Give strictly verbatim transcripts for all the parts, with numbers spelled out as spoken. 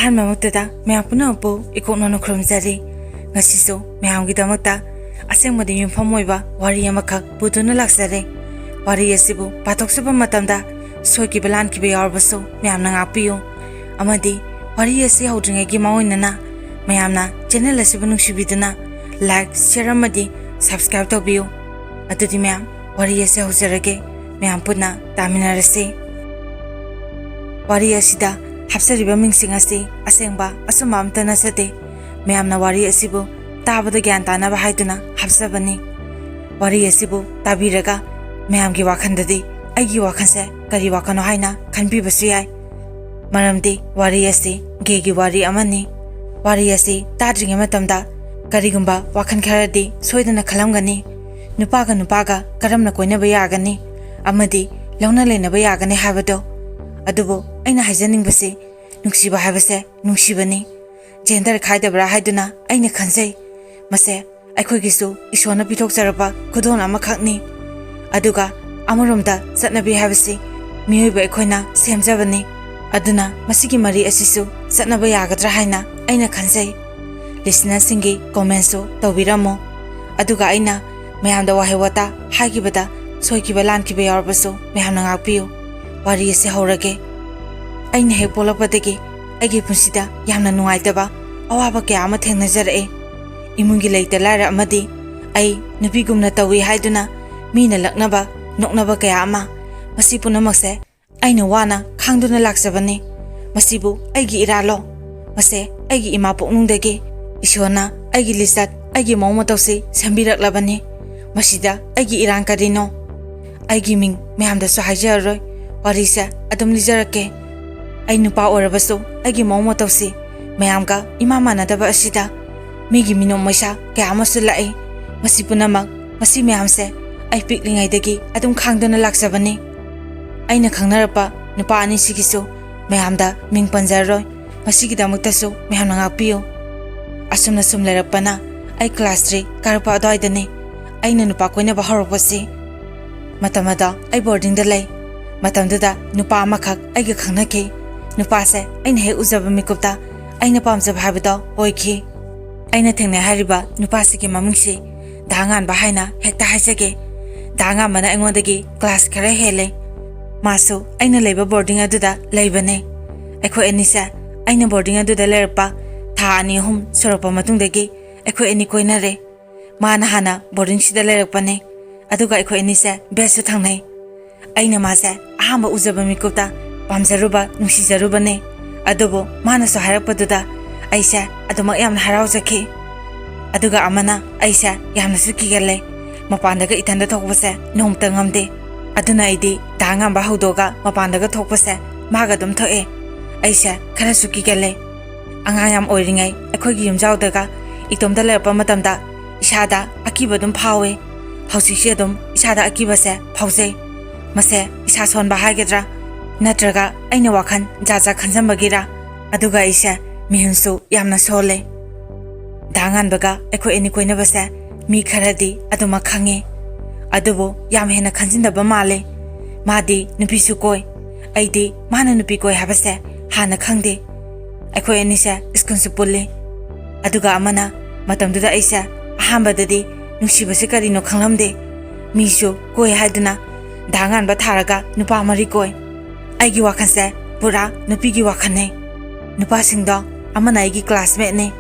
ꯑꯍꯥꯟꯕꯃꯛꯇꯗ ꯃꯌꯥꯝ ꯄꯨꯝꯅꯃꯛꯄꯨ ꯏꯀꯣꯛꯅꯅ ꯈꯨꯔꯨꯝꯖꯔꯤ꯫ ꯉꯁꯤꯁꯨ ꯃꯌꯥꯝꯒꯤꯗꯃꯛꯇ ꯑꯁꯦꯡꯕꯗ ꯌꯨꯝꯐꯝ ꯑꯣꯏꯕ ꯋꯥꯔꯤ ꯑꯃꯈꯛ ꯄꯨꯗꯨꯅ ꯂꯥꯛꯆꯔꯦ꯫ ꯋꯥꯔꯤ ꯑꯁꯤꯕꯨ ꯄꯥꯊꯣꯛꯆꯕ ꯃꯇꯝꯗ ꯁꯣꯏꯈꯤꯕ ꯂꯥꯟꯈꯤꯕ ꯌꯥꯎꯔꯕꯁꯨ ꯃꯌꯥꯝꯅ ꯉꯥꯛꯄꯤꯌꯨ꯫ ꯑꯃꯗꯤ ꯋꯥꯔꯤ ꯑꯁꯤ ꯍꯧꯗ꯭ꯔꯤꯉꯩꯒꯤ ꯃꯥꯡꯑꯣꯏꯅꯅ ꯃꯌꯥꯝꯅ ꯆꯦꯅꯦꯜ ꯑꯁꯤꯕꯨ ꯅꯨꯡꯁꯤꯕꯤꯗꯨꯅ ꯂꯥꯏꯛ, ꯁꯤꯌꯔ ꯑꯃꯗꯤ ꯁꯕꯁꯀ꯭ꯔꯥꯏꯕ ꯇꯧꯕꯤꯌꯨ꯫ ꯑꯗꯨꯗꯤ ꯃꯌꯥꯝ, ꯋꯥꯔꯤ ꯑꯁꯤ ꯍꯧꯖꯔꯒꯦ꯫ ꯃꯌꯥꯝ ꯄꯨꯟꯅ ꯇꯥꯃꯤꯟꯅꯔꯁꯤ꯫ ꯋꯥꯔꯤ ꯑꯁꯤꯗ ꯍꯥꯞꯆꯔꯤꯕ ꯃꯤꯡꯁꯤꯡ ꯑꯁꯤ ꯑꯁꯦꯡꯕ ꯑꯆꯨꯝꯕ ꯑꯝꯇ ꯅꯠꯆꯗꯦ꯫ ꯃꯌꯥꯝꯅ ꯋꯥꯔꯤ ꯑꯁꯤꯕꯨ ꯇꯥꯕꯗ ꯒ꯭ꯌꯥꯟ ꯇꯥꯅꯕ ꯍꯥꯏꯗꯨꯅ ꯍꯥꯞꯆꯕꯅꯤ꯫ ꯋꯥꯔꯤ ꯑꯁꯤꯕꯨ ꯇꯥꯕꯤꯔꯒ ꯃꯌꯥꯝꯒꯤ ꯋꯥꯈꯜꯗꯗꯤ ꯑꯩꯒꯤ ꯋꯥꯈꯜꯁꯦ ꯀꯔꯤ ꯋꯥꯈꯜꯅꯣ ꯍꯥꯏꯅ ꯈꯟꯕꯤꯕꯁꯨ ꯌꯥꯏ꯫ ꯃꯔꯝꯗꯤ ꯋꯥꯔꯤ ꯑꯁꯤ ꯒꯦꯒꯤ ꯋꯥꯔꯤ ꯑꯃꯅꯤ꯫ ꯋꯥꯔꯤ ꯑꯁꯤ ꯇꯥꯗ꯭ꯔꯤꯉꯩ ꯃꯇꯝꯗ ꯀꯔꯤꯒꯨꯝꯕ ꯋꯥꯈꯜ ꯈꯔꯗꯤ ꯁꯣꯏꯗꯅ ꯈꯜꯂꯝꯒꯅꯤ, ꯅꯨꯄꯥꯒ ꯅꯨꯄꯥꯒ ꯀꯔꯝꯅ ꯀꯣꯏꯅꯕ ꯌꯥꯒꯅꯤ ꯑꯃꯗꯤ ꯂꯧꯅ ꯂꯩꯅꯕ ꯌꯥꯒꯅꯤ ꯍꯥꯏꯕꯗꯣ꯫ ꯑꯗꯨꯕꯨ ꯑꯩꯅ ꯍꯥꯏꯖꯅꯤꯡꯕꯁꯤ, ꯅꯨꯡꯁꯤꯕ ꯍꯥꯏꯕꯁꯦ ꯅꯨꯡꯁꯤꯕꯅꯤ꯫ ꯖꯦꯟꯗꯔ ꯈꯥꯏꯗꯕ꯭ꯔꯥ ꯍꯥꯏꯗꯨꯅ ꯑꯩꯅ ꯈꯟꯖꯩ꯫ ꯃꯁꯦ ꯑꯩꯈꯣꯏꯒꯤꯁꯨ ꯏꯁꯣꯔꯅ ꯄꯤꯊꯣꯛꯆꯔꯕ ꯈꯨꯗꯣꯜ ꯑꯃꯈꯛꯅꯤ꯫ ꯑꯗꯨꯒ ꯑꯃꯔꯣꯝꯗ ꯆꯠꯅꯕꯤ ꯍꯥꯏꯕꯁꯤ ꯃꯤꯑꯣꯏꯕ ꯑꯩꯈꯣꯏꯅ ꯁꯦꯝꯖꯕꯅꯤ꯫ ꯑꯗꯨꯅ ꯃꯁꯤꯒꯤ ꯃꯔꯤ ꯑꯁꯤꯁꯨ ꯆꯠꯅꯕ ꯌꯥꯒꯗ꯭ꯔꯥ ꯍꯥꯏꯅ ꯑꯩꯅ ꯈꯟꯖꯩ꯫ ꯂꯤꯁꯅꯔꯁꯤꯡꯒꯤ ꯀꯣꯃꯦꯟꯁꯨ ꯇꯧꯕꯤꯔꯝꯃꯨ꯫ ꯑꯗꯨꯒ ꯑꯩꯅ ꯃꯌꯥꯝꯗ ꯋꯥꯍꯩ ꯋꯥꯇꯥ ꯍꯥꯏꯈꯤꯕꯗ ꯁꯣꯏꯈꯤꯕ ꯂꯥꯟꯈꯤꯕ ꯌꯥꯎꯔꯕꯁꯨ ꯃꯌꯥꯝꯅ ꯉꯥꯛꯄꯤꯌꯨ꯫ ꯋꯥꯔꯤ ꯑꯁꯤ ꯍꯧꯔꯒꯦ꯫ ꯑꯩꯅ ꯍꯦꯛ ꯄꯣꯛꯂꯛꯄꯗꯒꯤ ꯑꯩꯒꯤ ꯄꯨꯟꯁꯤꯗ ꯌꯥꯝꯅ ꯅꯨꯡꯉꯥꯏꯇꯕ, ꯑꯋꯥꯕ ꯀꯌꯥ ꯑꯃ ꯊꯦꯡꯅꯖꯔꯛꯑꯦ꯫ ꯏꯃꯨꯡꯒꯤ ꯂꯩꯇ ꯂꯥꯏꯔ ꯑꯃꯗꯤ ꯑꯩ ꯅꯨꯄꯤꯒꯨꯝꯅ ꯇꯧꯏ ꯍꯥꯏꯗꯨꯅ ꯃꯤꯅ ꯂꯛꯅꯕ, ꯅꯣꯛꯅꯕ ꯀꯌꯥ ꯑꯃ꯫ ꯃꯁꯤ ꯄꯨꯝꯅꯃꯛꯁꯦ ꯑꯩꯅ ꯋꯥꯅ ꯈꯥꯡꯗꯨꯅ ꯂꯥꯛꯆꯕꯅꯤ꯫ ꯃꯁꯤꯕꯨ ꯑꯩꯒꯤ ꯏꯔꯥꯜꯂꯣ? ꯃꯁꯦ ꯑꯩꯒꯤ ꯏꯃꯥ ꯄꯣꯛꯅꯨꯡꯗꯒꯤ ꯏꯁꯣꯔꯅ ꯑꯩꯒꯤ ꯂꯤꯆꯠ, ꯑꯩꯒꯤ ꯃꯑꯣꯡ ꯃꯇꯧꯁꯤ ꯁꯦꯝꯕꯤꯔꯛꯂꯕꯅꯤ꯫ ꯃꯁꯤꯗ ꯑꯩꯒꯤ ꯏꯔꯥꯟ ꯀꯔꯤꯅꯣ? ꯑꯩꯒꯤ ꯃꯤꯡ ꯃꯌꯥꯝꯗꯁꯨ ꯍꯥꯏꯖꯔꯔꯣꯏ, ꯋꯥꯔꯤꯁꯦ ꯑꯗꯨꯝ ꯂꯤꯖꯔꯛꯀꯦ꯫ ꯑꯩ ꯅꯨꯄꯥ ꯑꯣꯏꯔꯕꯁꯨ ꯑꯩꯒꯤ ꯃꯑꯣꯡ ꯃꯇꯧꯁꯤ ꯃꯌꯥꯝꯒ ꯏꯃꯥ ꯃꯥꯟꯅꯗꯕ ꯑꯁꯤꯗ ꯃꯤꯒꯤ ꯃꯤꯅꯣꯛ ꯃꯩꯁꯥ ꯀꯌꯥ ꯑꯃꯁꯨ ꯂꯥꯛꯏ꯫ ꯃꯁꯤ ꯄꯨꯝꯅꯃꯛ, ꯃꯁꯤ ꯃꯌꯥꯝꯁꯦ ꯑꯩ ꯄꯤꯛꯂꯤꯉꯩꯗꯒꯤ ꯑꯗꯨꯝ ꯈꯥꯡꯗꯨꯅ ꯂꯥꯛꯆꯕꯅꯤ꯫ ꯑꯩꯅ ꯈꯪꯅꯔꯛꯄ ꯅꯨꯄꯥ ꯑꯅꯤꯁꯤꯒꯤꯁꯨ ꯃꯌꯥꯝꯗ ꯃꯤꯡ ꯄꯟꯖꯔꯔꯣꯏ, ꯃꯁꯤꯒꯤꯗꯃꯛꯇꯁꯨ ꯃꯌꯥꯝꯅ ꯉꯥꯛꯄꯤꯌꯨ꯫ ꯑꯁꯨꯝꯅ ꯁꯨꯝ ꯂꯩꯔꯛꯄꯅ ꯑꯩ ꯀ꯭ꯂꯥꯁ ꯊ꯭ꯔꯤ ꯀꯥꯔꯛꯄ ꯑꯗꯨꯋꯥꯏꯗꯅꯤ ꯑꯩꯅ ꯅꯨꯄꯥ ꯀꯣꯏꯅꯕ ꯍꯧꯔꯛꯄꯁꯤ꯫ ꯃꯇꯝ ꯑꯗꯣ ꯑꯩ ꯕꯣꯔꯗꯤꯡꯗ ꯂꯩ꯫ ꯃꯇꯝꯗꯨꯗ ꯅꯨꯄꯥ ꯑꯃꯈꯛ ꯑꯩꯒ ꯈꯪꯅꯈꯤ꯫ ꯅꯨꯄꯥꯁꯦ ꯑꯩꯅ ꯍꯦꯛ ꯎꯖꯕ ꯃꯤꯀꯨꯞꯇ ꯑꯩꯅ ꯄꯥꯝꯖꯕ ꯍꯥꯏꯕꯗꯣ ꯑꯣꯏꯈꯤ꯫ ꯑꯩꯅ ꯊꯦꯡꯅꯩ ꯍꯥꯏꯔꯤꯕ ꯅꯨꯄꯥꯁꯤꯒꯤ ꯃꯃꯤꯡꯁꯤ ꯗꯥ ꯉꯥꯟꯕ ꯍꯥꯏꯅ ꯍꯦꯛꯇ ꯍꯥꯏꯖꯒꯦ꯫ ꯗꯥ ꯉꯥꯟꯕꯅ ꯑꯩꯉꯣꯟꯗꯒꯤ ꯀ꯭ꯂꯥꯁ ꯈꯔ ꯍꯦꯜꯂꯦ꯫ ꯃꯥꯁꯨ ꯑꯩꯅ ꯂꯩꯕ ꯕꯣꯔꯗꯤꯡ ꯑꯗꯨꯗ ꯂꯩꯕꯅꯦ꯫ ꯑꯩꯈꯣꯏ ꯑꯅꯤꯁꯦ ꯑꯩꯅ ꯕꯣꯔꯗꯤꯡ ꯑꯗꯨꯗ ꯂꯩꯔꯛꯄ ꯊꯥ ꯑꯅꯤ ꯑꯍꯨꯝ ꯁꯨꯔꯛꯄ ꯃꯇꯨꯡꯗꯒꯤ ꯑꯩꯈꯣꯏ ꯑꯅꯤ ꯀꯣꯏꯅꯔꯦ꯫ ꯃꯥꯅ ꯍꯥꯟꯅ ꯕꯣꯔꯗꯤꯡꯁꯤꯗ ꯂꯩꯔꯛꯄꯅꯦ, ꯑꯗꯨꯒ ꯑꯩꯈꯣꯏ ꯑꯅꯤꯁꯦ ꯕꯦꯁꯁꯨ ꯊꯪꯅꯩ꯫ ꯑꯩꯅ ꯃꯥꯁꯦ ꯑꯍꯥꯟꯕ ꯎꯖꯕ ꯃꯤꯀꯨꯞꯇ ꯄꯥꯝꯖꯔꯨꯕ, ꯅꯨꯡꯁꯤꯖꯔꯨꯕꯅꯦ꯫ ꯑꯗꯨꯕꯨ ꯃꯥꯅꯁꯨ ꯍꯥꯏꯔꯛꯄꯗꯨꯗ ꯑꯩꯁꯦ ꯑꯗꯨꯃꯛ ꯌꯥꯝꯅ ꯍꯔꯥꯎꯖꯈꯤ꯫ ꯑꯗꯨꯒ ꯑꯃꯅ, ꯑꯩꯁꯦ ꯌꯥꯝꯅꯁꯨ ꯀꯤꯒꯜꯂꯦ꯫ ꯃꯄꯥꯟꯗꯒ ꯏꯊꯟꯗ ꯊꯣꯛꯄꯁꯦ ꯅꯣꯡꯃꯇ ꯉꯝꯗꯦ꯫ ꯑꯗꯨꯅ ꯑꯩꯗꯤ ꯗꯥ ꯉꯥꯟꯕ ꯍꯧꯗꯣꯛꯑꯒ ꯃꯄꯥꯟꯗꯒ ꯊꯣꯛꯄꯁꯦ ꯃꯥꯒ ꯑꯗꯨꯝ ꯊꯣꯛꯑꯦ꯫ ꯑꯩꯁꯦ ꯈꯔꯁꯨ ꯀꯤꯒꯜꯂꯦ꯫ ꯑꯉꯥꯡ ꯌꯥꯝ ꯑꯣꯏꯔꯤꯉꯩ ꯑꯩꯈꯣꯏꯒꯤ ꯌꯨꯝꯖꯥꯎꯗꯒ ꯏꯇꯣꯝꯇ ꯂꯩꯔꯛꯄ ꯃꯇꯝꯗ ꯏꯁꯥꯗ ꯑꯀꯤꯕ ꯑꯗꯨꯝ ꯐꯥꯎꯋꯦ꯫ ꯍꯧꯖꯤꯛꯁꯨ ꯑꯗꯨꯝ ꯏꯁꯥꯗ ꯑꯀꯤꯕꯁꯦ ꯐꯥꯎꯖꯩ꯫ ꯃꯁꯦ ꯏꯁꯥ ꯁꯣꯟꯕ ꯍꯥꯏꯒꯗ꯭ꯔꯥ, ꯅꯠꯇ꯭ꯔꯒ ꯑꯩꯅ ꯋꯥꯈꯜ ꯖꯥꯠ ꯖꯥꯠ ꯈꯟꯖꯟꯕꯒꯤꯔ? ꯑꯗꯨꯒ ꯑꯩꯁꯦ ꯃꯤꯍꯨꯟꯁꯨ ꯌꯥꯝꯅ ꯁꯣꯜꯂꯦ꯫ ꯗꯥ ꯉꯥꯟꯕꯒ ꯑꯩꯈꯣꯏ ꯑꯅꯤ ꯀꯣꯏꯅꯕꯁꯦ ꯃꯤ ꯈꯔꯗꯤ ꯑꯗꯨꯃꯛ ꯈꯪꯉꯦ, ꯑꯗꯨꯕꯨ ꯌꯥꯝ ꯍꯦꯟꯅ ꯈꯟꯖꯤꯟꯗꯕ ꯃꯥꯜꯂꯦ꯫ ꯃꯥꯗꯤ ꯅꯨꯄꯤꯁꯨ ꯀꯣꯏ, ꯑꯩꯗꯤ ꯃꯥꯅ ꯅꯨꯄꯤ ꯀꯣꯏ ꯍꯥꯏꯕꯁꯦ ꯍꯥꯟꯅ ꯈꯪꯗꯦ꯫ ꯑꯩꯈꯣꯏ ꯑꯅꯤꯁꯦ ꯁ꯭ꯀꯨꯜꯁꯨ ꯄꯨꯜꯂꯤ꯫ ꯑꯗꯨꯒ ꯑꯃꯅ, ꯃꯇꯝꯗꯨꯗ ꯑꯩꯁꯦ ꯑꯍꯥꯟꯕꯗꯗꯤ ꯅꯨꯡꯁꯤꯕꯁꯦ ꯀꯔꯤꯅꯣ ꯈꯪꯂꯝꯗꯦ꯫ ꯃꯤꯁꯨ ꯀꯣꯏ ꯍꯥꯏꯗꯨꯅ ꯗꯥ ꯉꯥꯟꯕ ꯊꯥꯔꯒ ꯅꯨꯄꯥ ꯃꯔꯤ ꯀꯣꯏ꯫ ꯑꯩꯒꯤ ꯋꯥꯈꯜꯁꯦ ꯄꯨꯔꯥ ꯅꯨꯄꯤꯒꯤ ꯋꯥꯈꯜꯅꯦ꯫ ꯅꯨꯄꯥꯁꯤꯡꯗꯣ ꯑꯃꯅ ꯑꯩꯒꯤ ꯀ꯭ꯂꯥꯁꯃꯦꯠꯅꯦ,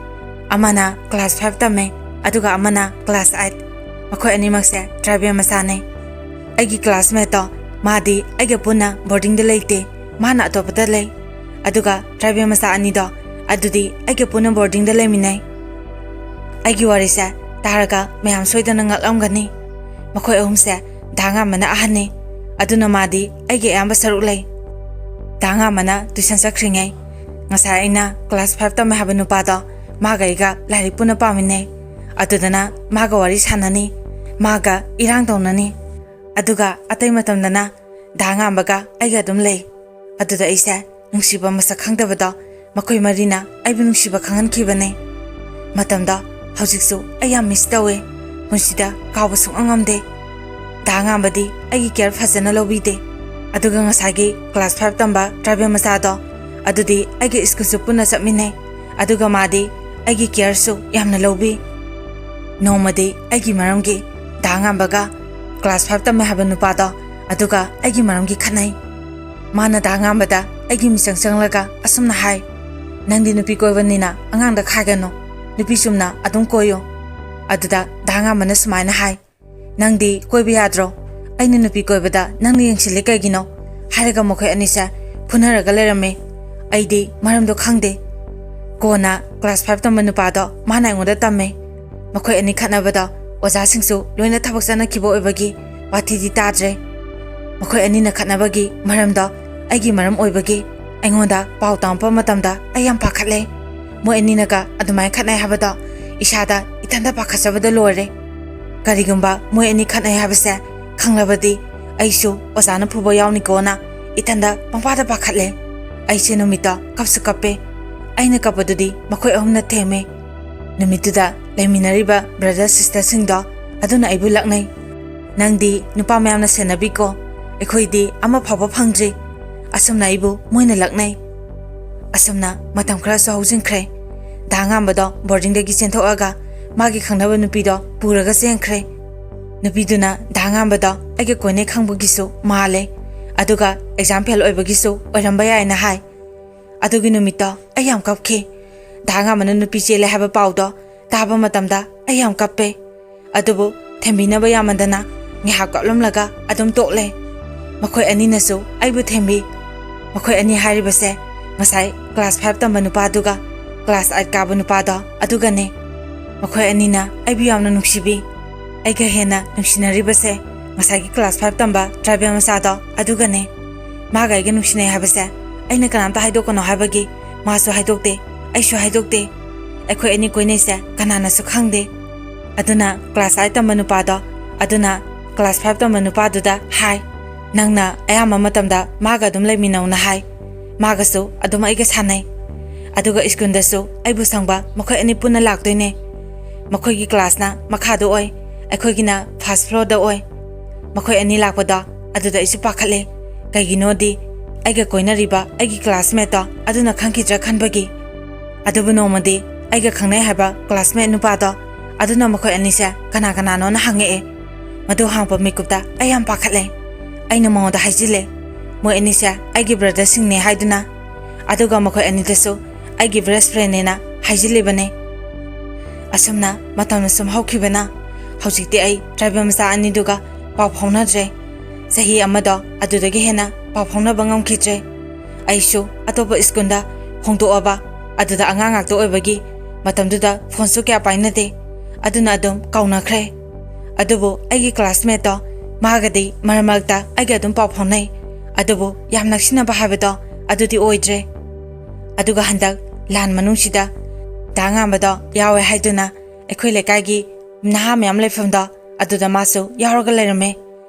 ꯑꯃꯅ ꯀ꯭ꯂꯥꯁ ꯐꯥꯏꯚ ꯇꯝꯃꯦ, ꯑꯗꯨꯒ ꯑꯃꯅ ꯀ꯭ꯂꯥꯁ ꯑꯩꯠ꯫ ꯃꯈꯣꯏ ꯑꯅꯤꯃꯛꯁꯦ ꯇ꯭ꯔꯥꯏꯕꯦꯜ ꯃꯆꯥꯅꯦ꯫ ꯑꯩꯒꯤ ꯀ꯭ꯂꯥꯁꯃꯦꯠꯇꯣ, ꯃꯥꯗꯤ ꯑꯩꯒ ꯄꯨꯟꯅ ꯕꯣꯔꯗꯤꯡꯗ ꯂꯩꯇꯦ, ꯃꯥꯅ ꯑꯇꯣꯞꯄꯗ ꯂꯩ꯫ ꯑꯗꯨꯒ ꯇ꯭ꯔꯥꯏꯕꯦꯜ ꯃꯆꯥ ꯑꯅꯤꯗꯣ, ꯑꯗꯨꯗꯤ ꯑꯩꯒ ꯄꯨꯟꯅ ꯕꯣꯔꯗꯤꯡꯗ ꯂꯩꯃꯤꯟꯅꯩ꯫ ꯑꯩꯒꯤ ꯋꯥꯔꯤꯁꯦ ꯇꯥꯔꯒ ꯃꯌꯥꯝ ꯁꯣꯏꯗꯅ ꯉꯛꯂꯝꯒꯅꯤ꯫ ꯃꯈꯣꯏ ꯑꯍꯨꯝꯁꯦ ꯗꯥ ꯉꯥꯟꯕꯅ ꯑꯍꯟꯅꯤ, ꯑꯗꯨꯅ ꯃꯥꯗꯤ ꯑꯩꯒꯤ ꯑꯌꯥꯝꯕ ꯁꯔꯨꯛ ꯂꯩ꯫ ꯗꯥ ꯉꯥꯟꯕꯅ ꯇꯨꯏꯁꯟ ꯆꯠꯈ꯭ꯔꯤꯉꯩ, ꯉꯁꯥꯏ ꯑꯩꯅ ꯀ꯭ꯂꯥꯁ ꯐꯥꯏꯚ ꯇꯝꯃꯦ ꯍꯥꯏꯕ ꯅꯨꯄꯥꯗꯣ, ꯃꯥꯒ ꯑꯩꯒ ꯂꯥꯏꯔꯤꯛ ꯄꯨꯟꯅ ꯄꯥꯃꯤꯟꯅꯩ꯫ ꯑꯗꯨꯗꯅ ꯃꯥꯒ ꯋꯥꯔꯤ ꯁꯥꯟꯅꯅꯤ, ꯃꯥꯒ ꯏꯔꯥꯡ ꯇꯧꯅꯅꯤ꯫ ꯑꯗꯨꯒ ꯑꯇꯩ ꯃꯇꯝꯗꯅ ꯗꯥ ꯉꯥꯟꯕꯒ ꯑꯩꯒ ꯑꯗꯨꯝ ꯂꯩ꯫ ꯑꯗꯨꯗ ꯑꯩꯁꯦ ꯅꯨꯡꯁꯤꯕ ꯃꯁꯛ ꯈꯪꯗꯕꯗꯣ ꯃꯈꯣꯏ ꯃꯔꯤꯅ ꯑꯩꯕꯨ ꯅꯨꯡꯁꯤꯕ ꯈꯪꯍꯟꯈꯤꯕꯅꯦ꯫ ꯃꯇꯝꯗꯣ ꯍꯧꯖꯤꯛꯁꯨ ꯑꯩ ꯌꯥꯝ ꯃꯤꯁ ꯇꯧꯋꯦ꯫ ꯄꯨꯟꯁꯤꯗ ꯀꯥꯎꯕ ꯁꯨꯡꯉꯝ ꯉꯝꯗꯦ꯫ ꯗꯥ ꯉꯥꯟꯕꯗꯤ ꯑꯩꯒꯤ ꯀꯦꯌꯔ ꯐꯖꯅ ꯂꯧꯕꯤꯗꯦ꯫ ꯑꯗꯨꯒ ꯉꯁꯥꯏꯒꯤ ꯀ꯭ꯂꯥꯁ ꯐꯥꯏꯚ ꯇꯝꯕ ꯇ꯭ꯔꯥꯏꯕꯦꯜ ꯃꯆꯥꯗꯣ, ꯑꯗꯨꯗꯤ ꯑꯩꯒꯤ ꯁ꯭ꯀꯨꯜꯁꯨ ꯄꯨꯟꯅ ꯆꯠꯃꯤꯟꯅꯩ꯫ ꯑꯗꯨꯒ ꯃꯥꯗꯤ ꯑꯩꯒꯤ ꯀꯦꯌꯔꯁꯨ ꯌꯥꯝꯅ ꯂꯧꯕꯤ꯫ ꯅꯣꯡꯃꯗꯤ ꯑꯩꯒꯤ ꯃꯔꯝꯒꯤ ꯗꯥ ꯉꯥꯝꯕꯒ ꯀ꯭ꯂꯥꯁ ꯐꯥꯏꯚ ꯇꯝꯃꯦ ꯍꯥꯏꯕ ꯅꯨꯄꯥꯗꯣ, ꯑꯗꯨꯒ ꯑꯩꯒꯤ ꯃꯔꯝꯒꯤ ꯈꯠꯅꯩ꯫ ꯃꯥꯅ ꯗꯥ ꯉꯥꯝꯕꯗ ꯑꯩꯒꯤ ꯃꯤꯆꯪ ꯆꯪꯂꯒ ꯑꯁꯨꯝꯅ ꯍꯥꯏ, "ꯅꯪꯗꯤ ꯅꯨꯄꯤ ꯀꯣꯏꯕꯅꯤꯅ ꯑꯉꯥꯡꯗ ꯈꯥꯏꯒꯅꯨ, ꯅꯨꯄꯤ ꯆꯨꯝꯅ ꯑꯗꯨꯝ ꯀꯣꯏꯌꯨ"꯫ ꯑꯗꯨꯗ ꯗꯥ ꯉꯥꯝꯕꯅ ꯁꯨꯃꯥꯏꯅ ꯍꯥꯏ, "ꯅꯪꯗꯤ ꯀꯣꯏꯕ ꯌꯥꯗ꯭ꯔꯣ? ꯑꯩꯅ ꯅꯨꯄꯤ ꯀꯣꯏꯕꯗ ꯅꯪꯅ ꯌꯦꯡꯁꯤꯜꯂꯤ ꯀꯩꯒꯤꯅꯣ?" ꯍꯥꯏꯔꯒ ꯃꯈꯣꯏ ꯑꯅꯤꯁꯦ ꯐꯨꯅꯔꯒ ꯂꯩꯔꯝꯃꯤ꯫ ꯑꯩꯗꯤ ꯃꯔꯝꯗꯣ ꯈꯪꯗꯦ꯫ ꯀꯣꯟꯅ ꯀ꯭ꯂꯥꯁ ꯐꯥꯏꯚ ꯇꯝꯕ ꯅꯨꯄꯥꯗꯣ ꯃꯥꯅ ꯑꯩꯉꯣꯟꯗ ꯇꯝꯃꯦ꯫ ꯃꯈꯣꯏ ꯑꯅꯤ ꯈꯠꯅꯕꯗ ꯑꯣꯖꯥꯁꯤꯡꯁꯨ ꯂꯣꯏꯅ ꯊꯕꯛ ꯆꯠꯅꯈꯤꯕ ꯑꯣꯏꯕꯒꯤ ꯋꯥꯊꯤꯗꯤ ꯇꯥꯗ꯭ꯔꯦ꯫ ꯃꯈꯣꯏ ꯑꯅꯤꯅ ꯈꯠꯅꯕꯒꯤ ꯃꯔꯝꯗꯣ ꯑꯩꯒꯤ ꯃꯔꯝ ꯑꯣꯏꯕꯒꯤ ꯑꯩꯉꯣꯟꯗ ꯄꯥꯎ ꯇꯝꯃꯛꯄ ꯃꯇꯝꯗ ꯑꯩ ꯌꯥꯝ ꯄꯥꯈꯠꯂꯦ꯫ ꯃꯣꯏ ꯑꯅꯤꯅꯒ ꯑꯗꯨꯃꯥꯏꯅ ꯈꯠꯅꯩ ꯍꯥꯏꯕꯗꯣ ꯏꯁꯥꯗ ꯏꯊꯟꯇ ꯄꯥꯈꯠꯆꯕꯗ ꯂꯣꯏꯔꯦ꯫ ꯀꯔꯤꯒꯨꯝꯕ ꯃꯣꯏ ꯑꯅꯤ ꯈꯠꯅꯩ ꯍꯥꯏꯕꯁꯦ ꯈꯪꯂꯕꯗꯤ ꯑꯩꯁꯨ ꯑꯣꯖꯥꯅ ꯐꯨꯕ ꯌꯥꯎꯅꯤꯀꯣꯅ ꯏꯊꯟꯇ ꯄꯪꯄꯥꯗ ꯄꯥꯈꯠꯂꯦ꯫ ꯑꯩꯁꯦ ꯅꯨꯃꯤꯠꯇꯣ ꯀꯞꯁꯨ ꯀꯞꯄꯦ꯫ ꯑꯩꯅ ꯀꯞꯄꯗꯨꯗꯤ ꯃꯈꯣꯏ ꯑꯍꯨꯝꯅ ꯊꯦꯝꯃꯦ꯫ ꯅꯨꯃꯤꯠꯇꯨꯗ ꯂꯩꯃꯤꯟꯅꯔꯤꯕ ꯕ꯭ꯔꯗꯔ ꯁꯤꯁꯇꯔꯁꯤꯡꯗꯣ ꯑꯗꯨꯅ ꯑꯩꯕꯨ ꯂꯛꯅꯩ꯫ "ꯅꯪꯗꯤ ꯅꯨꯄꯥ ꯃꯌꯥꯝꯅ ꯁꯦꯟꯅꯕꯤꯀꯣ, ꯑꯩꯈꯣꯏꯗꯤ ꯑꯃ ꯐꯥꯎꯕ ꯐꯪꯗ꯭ꯔꯤ"꯫ ꯑꯁꯨꯝꯅ ꯑꯩꯕꯨ ꯃꯣꯏꯅ ꯂꯛꯅꯩ꯫ ꯑꯁꯨꯝꯅ ꯃꯇꯝ ꯈꯔꯁꯨ ꯍꯧꯖꯤꯟꯈ꯭ꯔꯦ꯫ ꯗꯥ ꯉꯥꯝꯕꯗꯣ ꯕꯣꯔꯗꯤꯡꯗꯒꯤ ꯆꯦꯟꯊꯣꯛꯑꯒ ꯃꯥꯒꯤ ꯈꯪꯅꯕ ꯅꯨꯄꯤꯗꯣ ꯄꯨꯔꯒ ꯆꯦꯟꯈ꯭ꯔꯦ꯫ ꯅꯨꯄꯤꯗꯨꯅ ꯗꯥ ꯉꯥꯝꯕꯗꯣ ꯑꯩꯒ ꯀꯣꯏꯅꯩ ꯈꯪꯕꯒꯤꯁꯨ ꯃꯥꯜꯂꯦ, ꯑꯗꯨꯒ ꯑꯦꯛꯖꯥꯝ ꯐꯦꯜ ꯑꯣꯏꯕꯒꯤꯁꯨ ꯑꯣꯏꯔꯝꯕ ꯌꯥꯏꯅ ꯍꯥꯏ꯫ ꯑꯗꯨꯒꯤ ꯅꯨꯃꯤꯠꯇꯣ ꯑꯩ ꯌꯥꯝ ꯀꯞꯈꯤ꯫ ꯗꯥ ꯉꯥꯝꯕꯅ ꯅꯨꯄꯤ ꯆꯦꯜꯂꯦ ꯍꯥꯏꯕ ꯄꯥꯎꯗꯣ ꯇꯥꯕ ꯃꯇꯝꯗ ꯑꯩ ꯌꯥꯝ ꯀꯞꯄꯦ꯫ ꯑꯗꯨꯕꯨ ꯊꯦꯝꯕꯤꯅꯕ ꯌꯥꯝꯃꯟꯗꯅ ꯉꯥꯏꯍꯥꯛ ꯀꯞꯂꯝꯂꯒ ꯑꯗꯨꯝ ꯇꯣꯛꯂꯦ꯫ ꯃꯈꯣꯏ ꯑꯅꯤꯅꯁꯨ ꯑꯩꯕꯨ ꯊꯦꯝꯕꯤ꯫ ꯃꯈꯣꯏ ꯑꯅꯤ ꯍꯥꯏꯔꯤꯕꯁꯦ ꯉꯁꯥꯏ ꯀ꯭ꯂꯥꯁ ꯐꯥꯏꯚ ꯇꯝꯕ ꯅꯨꯄꯥꯗꯨꯒ ꯀ꯭ꯂꯥꯁ ꯑꯩꯠ ꯀꯥꯕ ꯅꯨꯄꯥꯗꯣ ꯑꯗꯨꯒꯅꯦ꯫ ꯃꯈꯣꯏ ꯑꯅꯤꯅ ꯑꯩꯕꯨ ꯌꯥꯝꯅ ꯅꯨꯡꯁꯤꯕꯤ꯫ ꯑꯩꯒ ꯍꯦꯟꯅ ꯅꯨꯡꯁꯤꯅꯔꯤꯕꯁꯦ ꯉꯁꯥꯏꯒꯤ ꯀ꯭ꯂꯥꯁ ꯐꯥꯏꯚ ꯇꯝꯕ ꯇ꯭ꯔꯥꯏꯕꯦꯜ ꯃꯆꯥꯗꯣ ꯑꯗꯨꯒꯅꯦ꯫ ꯃꯥꯒ ꯑꯩꯒ ꯅꯨꯡꯁꯤꯅꯩ ꯍꯥꯏꯕꯁꯦ ꯑꯩꯅ ꯀꯅꯥꯝꯇ ꯍꯥꯏꯗꯣꯛꯀꯅꯣ ꯍꯥꯏꯕꯒꯤ ꯃꯥꯁꯨ ꯍꯥꯏꯗꯣꯛꯇꯦ, ꯑꯩꯁꯨ ꯍꯥꯏꯗꯣꯛꯇꯦ꯫ ꯑꯩꯈꯣꯏ ꯑꯅꯤ ꯀꯣꯏꯅꯩꯁꯦ ꯀꯅꯥꯅꯁꯨ ꯈꯪꯗꯦ꯫ ꯑꯗꯨꯅ ꯀ꯭ꯂꯥꯁ ꯑꯩꯠ ꯇꯝꯕ ꯅꯨꯄꯥꯗꯣ, ꯑꯗꯨꯅ ꯀ꯭ꯂꯥꯁ ꯐꯥꯏꯚ ꯇꯝꯕ ꯅꯨꯄꯥꯗꯨꯗ ꯍꯥꯏ, "ꯅꯪꯅ ꯑꯌꯥꯝꯕ ꯃꯇꯝꯗ ꯃꯥꯒ ꯑꯗꯨꯝ ꯂꯩꯃꯤꯟꯅꯧꯅ" ꯍꯥꯏ꯫ ꯃꯥꯒꯁꯨ ꯑꯗꯨꯝ ꯑꯩꯒ ꯁꯥꯟꯅꯩ꯫ ꯑꯗꯨꯒ ꯁ꯭ꯀꯨꯜꯗꯁꯨ ꯑꯩꯕꯨ ꯁꯪꯕ ꯃꯈꯣꯏ ꯑꯅꯤ ꯄꯨꯟꯅ ꯂꯥꯛꯇꯣꯏꯅꯦ꯫ ꯃꯈꯣꯏꯒꯤ ꯀ꯭ꯂꯥꯁꯅ ꯃꯈꯥꯗ ꯑꯣꯏ, ꯑꯩꯈꯣꯏꯒꯤꯅ ꯐꯥꯔꯁ ꯐ꯭ꯂꯣꯔꯗ ꯑꯣꯏ꯫ ꯃꯈꯣꯏ ꯑꯅꯤ ꯂꯥꯛꯄꯗꯣ ꯑꯗꯨꯗ ꯑꯩꯁꯨ ꯄꯥꯈꯠꯂꯦ꯫ ꯀꯩꯒꯤꯅꯣꯗꯤ ꯑꯩꯒ ꯀꯣꯏꯅꯔꯤꯕ ꯑꯩꯒꯤ ꯀ꯭ꯂꯥꯁꯃꯦꯠꯇꯣ ꯑꯗꯨꯅ ꯈꯪꯈꯤꯗ꯭ꯔꯥ ꯈꯟꯕꯒꯤ꯫ ꯑꯗꯨꯕꯨ ꯅꯣꯡꯃꯗꯤ ꯑꯩꯒ ꯈꯪꯅꯩ ꯍꯥꯏꯕ ꯀ꯭ꯂꯥꯁꯃꯦꯠ ꯅꯨꯄꯥꯗꯣ ꯑꯗꯨꯅ ꯃꯈꯣꯏ ꯑꯅꯤꯁꯦ ꯀꯅꯥ ꯀꯅꯥꯅꯣꯅ ꯍꯪꯉꯛꯑꯦ꯫ ꯃꯗꯨ ꯍꯪꯉꯛꯄ ꯃꯤꯀꯨꯞꯇ ꯑꯩ ꯌꯥꯝ ꯄꯥꯈꯠꯂꯦ꯫ ꯑꯩꯅ ꯃꯉꯣꯟꯗ ꯍꯥꯏꯖꯤꯜꯂꯦ, ꯃꯣꯏ ꯑꯅꯤꯁꯦ ꯑꯩꯒꯤ ꯕ꯭ꯔꯗꯔꯁꯤꯡꯅꯦ ꯍꯥꯏꯗꯨꯅ꯫ ꯑꯗꯨꯒ ꯃꯈꯣꯏ ꯑꯅꯤꯗꯁꯨ ꯑꯩꯒꯤ ꯕꯦꯁ ꯐ꯭ꯔꯦꯟꯅꯦꯅ ꯍꯥꯏꯖꯤꯜꯂꯤꯕꯅꯦ꯫ ꯑꯁꯨꯝꯅ ꯃꯇꯝꯅ ꯁꯨꯝ ꯍꯧꯈꯤꯕꯅ ꯍꯧꯖꯤꯛꯇꯤ ꯑꯩ ꯇ꯭ꯔꯥꯏꯕꯦꯜ ꯃꯆꯥ ꯑꯅꯤꯗꯨꯒ ꯄꯥꯎ ꯐꯥꯎꯅꯗ꯭ꯔꯦ꯫ ꯆꯍꯤ ꯑꯃꯗꯣ ꯑꯗꯨꯗꯒꯤ ꯍꯦꯟꯅ ꯄꯥꯎ ꯐꯥꯎꯅꯕ ꯉꯝꯈꯤꯗ꯭ꯔꯦ꯫ ꯑꯩꯁꯨ ꯑꯇꯣꯞꯄ ꯁ꯭ꯀꯨꯜꯗ ꯍꯣꯡꯗꯣꯛꯑꯕ, ꯑꯗꯨꯗ ꯑꯉꯥꯡ ꯉꯥꯛꯇ ꯑꯣꯏꯕꯒꯤ ꯃꯇꯝꯗꯨꯗ ꯐꯣꯟꯁꯨ ꯀꯌꯥ ꯄꯥꯏꯅꯗꯦ꯫ ꯑꯗꯨꯅ ꯑꯗꯨꯝ ꯀꯥꯎꯅꯈ꯭ꯔꯦ꯫ ꯑꯗꯨꯕꯨ ꯑꯩꯒꯤ ꯀ꯭ꯂꯥꯁꯃꯦꯠꯇꯣ ꯃꯥꯒꯗꯤ ꯃꯔꯛ ꯃꯔꯛꯇ ꯑꯩꯒ ꯑꯗꯨꯝ ꯄꯥꯎ ꯐꯥꯎꯅꯩ꯫ ꯑꯗꯨꯕꯨ ꯌꯥꯝ ꯅꯛꯁꯤꯟꯅꯕ ꯍꯥꯏꯕꯗꯣ ꯑꯗꯨꯗꯤ ꯑꯣꯏꯗ꯭ꯔꯦ꯫ ꯑꯗꯨꯒ ꯍꯟꯗꯛ ꯂꯥꯟ ꯃꯅꯨꯡꯁꯤꯗ ꯗꯥ ꯉꯥꯟꯕꯗꯣ ꯌꯥꯎꯋꯦ ꯍꯥꯏꯗꯨꯅ ꯑꯩꯈꯣꯏ ꯂꯩꯀꯥꯏꯒꯤ ꯅꯍꯥ ꯃꯌꯥꯝ ꯂꯩꯐꯝꯗꯣ ꯑꯗꯨꯗ ꯃꯥꯁꯨ ꯌꯥꯎꯔꯒ ꯂꯩꯔꯝꯃꯦ꯫